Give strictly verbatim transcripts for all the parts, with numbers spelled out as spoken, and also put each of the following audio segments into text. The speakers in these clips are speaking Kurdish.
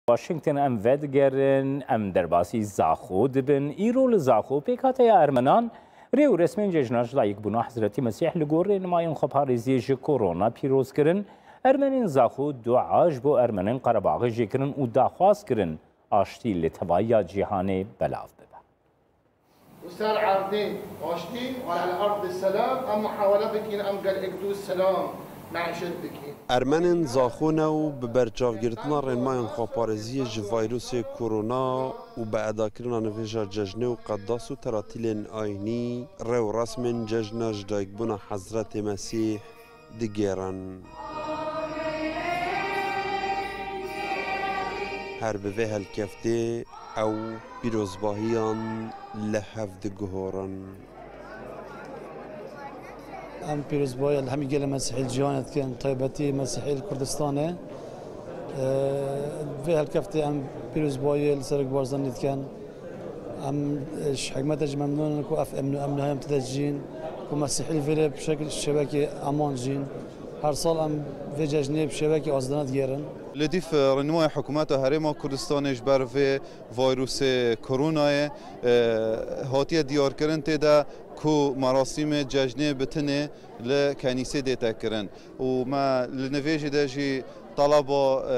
Washington em vedigerin, em derbasî Zaxo dibin. Îro li Zaxo pêkhateya Ermenan rê û resmên cejna ji dayikbûna Hezretî Mesîh li gor rênimayên xweparêziyê ji korona pîroz kirin. Ermenên Zaxo dua ji bo Ermenên Qerebaxê jê kirin û daxwaz kirin aştî li tevahiya cîhanê belav bibe. Li ser erdê aştî, û alel erdê selam, em muhawele bikîn, em gelek dû selam meîşet bikîn. Ermenên Zaxo ne û bi berçavgirtina rênmayên xweparêziyê ji vayrosê korona û bi edakirina nivêja cejnê û qedas û teratîlên ayînî, rê û resmên cejna ji dayikbûna Hezretê Mesîh digêrin. Her bi vê helkeftê ew pîrozbahiyan li hev diguhorin. Em pîrozbahiya li hemî gelê Mesîhî li cîhanê dikin, taybetî Mesîhî li Kurdistanê. Ee, vê helkeftê em pîrozbahiya li Serok Barzanî dikin. Em, e, ji hikûmetê jî memnûn in ku ev emn û emanek em tê de jîn, ku Mesîhî li vê rê bi şekil şevekê eman jîn. Her sal em vê cejnê bi şevekê azadana digêrin. Li dîf, e, rênimaya hikûmeta Herêma Kurdistanê ji ber vê vayrûsê koronayê, e, hatiye diyarkirin tê de ku merasîmê cejnê bi tinê li kenîsê dête kirin. Û me li nivêjê de jî talaba, e,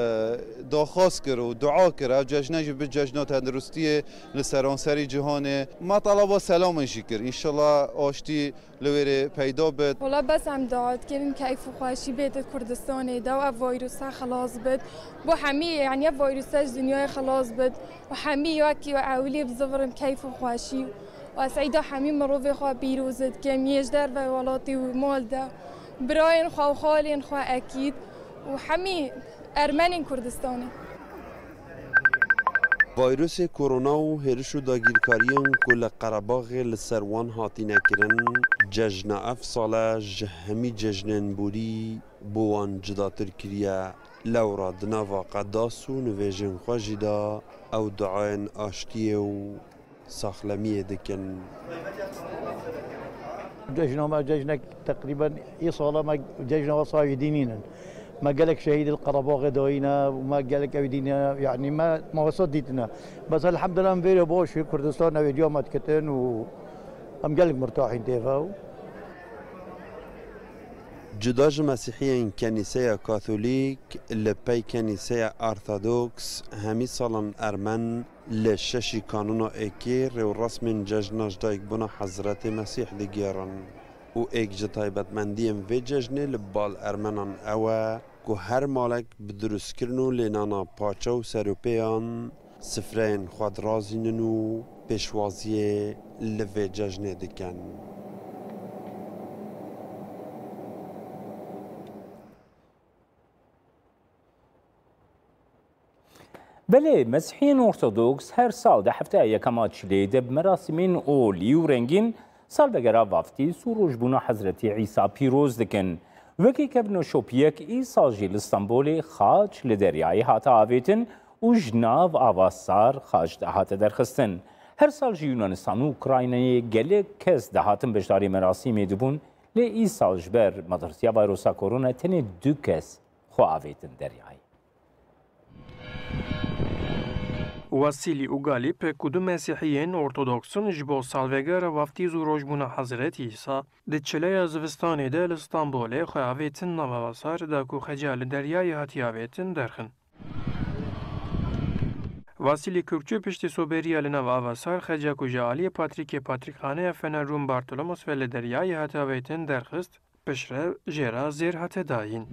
daxwaz kir û dua kir, ev cejne jî bi cejna tenduristiyê li seranserî cîhanê. Me talaba selamê jî kir. Înşallah aştî li wê rê peyda bit. Wala bes em dua dikirin keyf û xweşî bête Kurdistanê de û ev vayrûsa xelas bit. Bo hemî, yanî ev vayrûsa ji dinyayê xelas bit û hemî wekî ewilî bizivirin keyf û xweşî. Û ez eyda hemî mirovê xwe pîroz dikim, yê ji derve welatê û mal de, birayên xwe û xalên xwe ekîd û hemî ermenên Kurdistanê. Vayrosê korona û hêriş û dagîrkariyên ku li Qerebaxê li ser wan hatine kirin, cejna ev sale ji hemî cejnên borî bo wan cudatir kiriye. Lewra di nava qedas û nivêjên xwe jî de ew duayên aştiyê û saxlemiyê dikin. Cejna me cejnek teqrîben îsala me cejna wesa jî dî nînin. Me gelek şehîdê li Qerebaxê dayîne û me gelek ew dîne, yanî me, me wesa dîtine. Bes elhamdulillah em vêrê baş ê Kurdistan ew ê diya me dikitin û em gelek mirtahîn tê ve. Cuda ji Mesîhiyên Kenîseya Katolîk, li pey Kenîseya Ortodoks, hemî salan Ermen li şeşî Kanûna Êkê rê û resmên cejna ji dayikbûna Hezretê Mesîh digêrin û êk ji taybetmendiyên vê cejnê li bal Ermenan ew e ku her malek bi dirustkirin û lênana paçe û serûpêyan sifreyên xwe dirazînin û pêşwaziyê li vê cejnê dikin. Belê, Mesîhiyên Ortodoks her sal di hefteya yekema Çilê de bi merasîmên olî û rengîn salvegera vaftîz û rojbûna Hezretî Îsa pîroz dikin. Wekî kevnoşopiyek îsal jî li Stenbolê xaç li deryayê hate avêtin û ji nav ava sar xaç dihate derxistin. Her sal ji Yunanistan û Ukraynayê gelek kes dihatin beşdarî merasîmê dibûn, lê îsal ji ber metirsiya vayrosa korona tenê du kes xwe avêtin deryayê. Wasilî û Galîp, ku du mesîhiyên ortodoks in, ji bo salvegera vaftîz û rojbûna Hezretî Îsa, di çileya zivistanê de li Stenbolê xwe avêtin nav ava sar, da ku xeca li deryayê hatiye avêtin derxin. Vasilî Kürkçü piştî soberiya li nav ava sar, xeca ku ji aliyê patrîkê patrîkxaneya Fener Rum Bartolomos ve li deryayê hate avêtin derxist, piştre jê re zêr hate dayîn.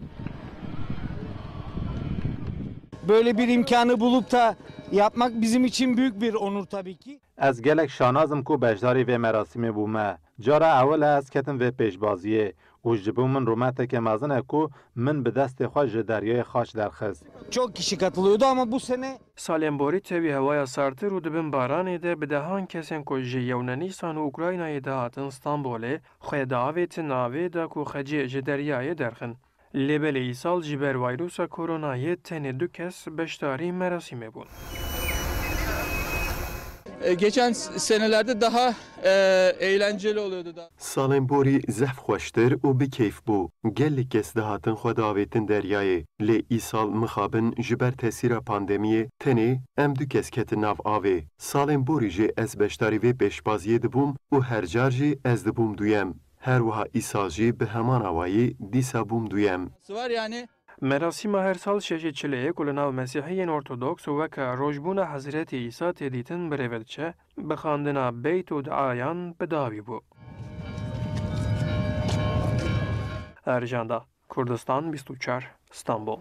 Böyle bir imkanı bulup da yapmak bizim için büyük bir onur tabii ki. Ez gelek şanaz im ku beşdarî vê merasîmê bûme. Cara ewil e ez ketim vê pêşbaziyê û ji bo min rûmeteke mezin e ku min bi destê xwe ji deryayê xaç derxist. Çok kişi katılıyordu ama bu sene Salên borî tevî hewaya sartir û di bin baranê de bi dehan kesên ku ji Yewnanîstan û Ukraynayê dihatin Stenbolê, xwe diavêtin avê da ku xecê ji deryayê derxin. Lê belê îsal ji ber vayrusa koronayê tenê du kes beşdarî merasîmê bûn. E, geçen s- senelerde daha e, eğlenceli oluyordu da. Salên borî zehf xweştir û bi keyf bû. Gelek kes dihatin xwe diavêtin deryayê. Lê îsal mixabin ji ber tesîra pandemiyê tenê em du kes ketin nav avê. Salên borî jî ez beşdarî vê pêşbaziyê dibûm û her car jî ez dibûm duyem. Her wiha îsal jî bi heman awayî dîsa bûm duyem. Var yani. Merasîma her sal şeşê çileyê ku li nav Mesîhiyên Ortodoks weke rojbûna Hezretî Îsa tê dîtin bi rê ve diçe, bi xwendina beyt û diayan bi dawî bû. Erjanda, Kurdistan bîst û çar, Stenbol.